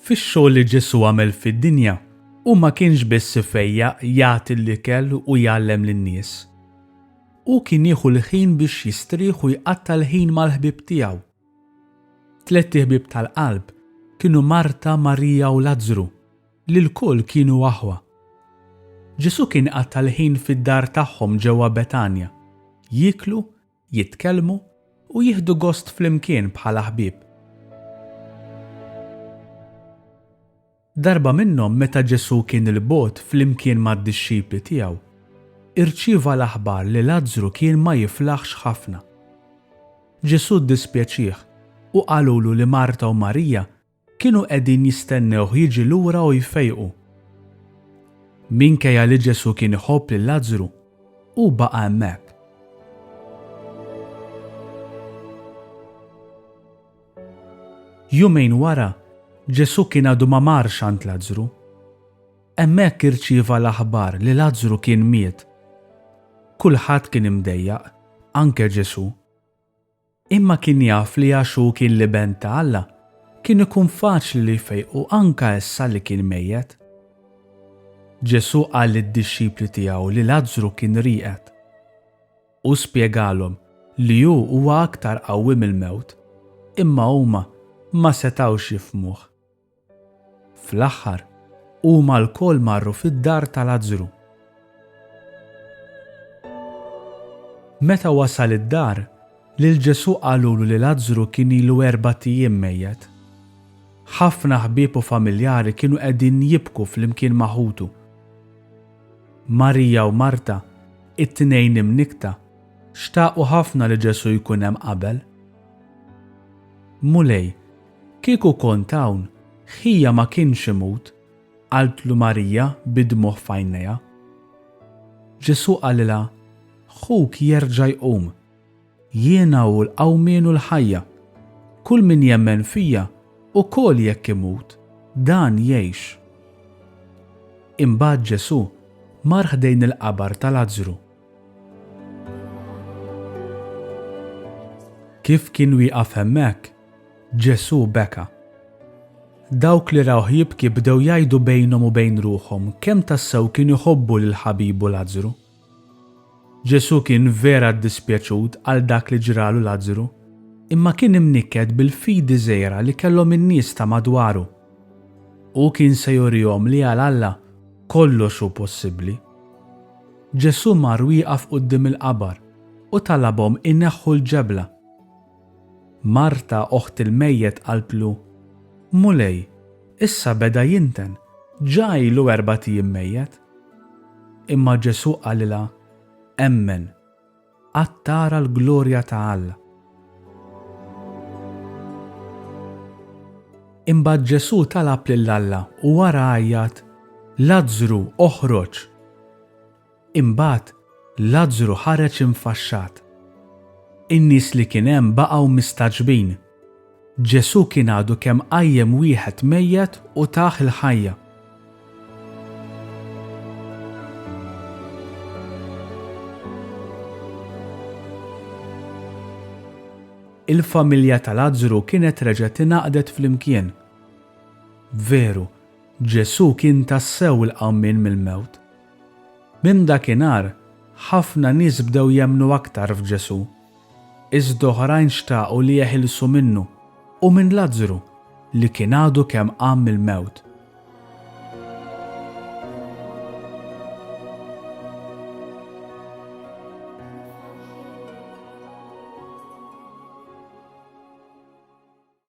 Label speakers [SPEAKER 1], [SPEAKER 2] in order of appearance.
[SPEAKER 1] Fix-xogħol li Ġesù għamel fid-dinja, hu ma kienx biss ifejjaq, jagħti l-ikel u jgħallem lin-nies. Hu kien jieħu l-ħin biex jistrieħ u jqatta' l-ħin mal-ħbieb tiegħu. Tlett iħbieb tal-qalb kienu Marta, Marija u Lazzru, li lkoll kienu aħwa. Ġesù kien iqatta' l-ħin fid-dar tagħhom ġewwa Betanja, jieklu, jitkellmu u jieħdu gost flimkien bħala ħbieb. Darba minnhom meta Ġesù kien 'il bogħod flimkien mad-dixxipli tiegħu, irċieva l-aħbar li Lazzru kien ma jiflaħx ħafna. Ġesù ddispjaċieh u qalulu li Marta u Marija kienu qegħdin jistennewh jiġi lura u jfejqu. Minkejja li Ġesù kien iħobb lil Lazzru, hu baqa' hemmhekk. Jumejn wara, Ġesù kien għadu ma marx għand Lazzru. Hemmhekk irċieva l-aħbar li Lazzru kien miet. Kulħadd kien imdejjaq, anke Ġesù. Imma kien jaf li għax hu kien l-Iben ta' Alla, kien ikun faċli li jfejqu anke issa li kien mejjet. Ġesù qal lid-dixxipli tiegħu li Lazzru kien rieqed. Hu spjegalhom li hu huwa aktar qawwi mill-mewt, imma huma ma setgħux jifhmuh. Fl-aħħar, huma lkoll marru fid-dar ta' Lazzru. Meta wasal id-dar, lil Ġesù qalulu li Lazzru kien ilu erbat ijiem mejjet. Ħafna ħbieb u familjari kienu qegħdin jibku flimkien ma' ħutu. Marija u Marta, it-tnejn imnikkta, xtaqu ħafna li Ġesù jkun hemm qabel. Mulej, Kieku kont hawn, ħija ma kienx imut, qaltlu Marija bid-dmugħ f'għajnejha. Ġesù qalilha, Ħuk jerġa' jqum. Jiena hu l-qawmien u l-ħajja. Kull min jemmen fija, ukoll jekk imut, dan jgħix. Imbagħad Ġesù mar ħdejn il-qabar ta' Lazzru. Kif kien wieqaf hemmhekk, Ġesù beka. Dawk li rawh jibki bdew jgħidu bejnhom u bejn ruħhom kemm tassew kien iħobbu lil ħabibu Lazzru. Ġesù kien vera ddispjaċut għal dak li ġralu Lazzru, imma kien imnikket bil-fidi żgħira li kellhom in-nies ta' madwaru. Hu kien se jurihom li għal Alla kollox hu possibbli. Ġesù mar wieqaf quddiem il-qabar u talabhom ineħħu l-ġebla. Marta, oħt il-mejjet, qaltlu, Mulej, issa beda jinten, ġa ilu erbat ijiem mejjet. Imma Ġesù qalilha, Emmen, għad tara l-glorja ta' Alla. Imbagħad Ġesù talab lil Alla u wara għajjat, Lazzru, oħroġ! Imbagħad Lazzru ħareġ infaxxat. In-nies li kien hemm baqgħu mistagħġbin. Ġesù kien għadu kemm qajjem wieħed mejjet u tah il-ħajja. Il-familja ta' Lazzru kienet reġgħet ingħaqdet flimkien. Veru, Ġesù kien tassew il-qawmien mill-mewt. Minn dakinhar, ħafna nies bdew jemmnu aktar f'Ġesù. Iżda oħrajn xtaqu li jeħilsu minnu u minn Lazzru li kien għadu kemm qam mill-mewt.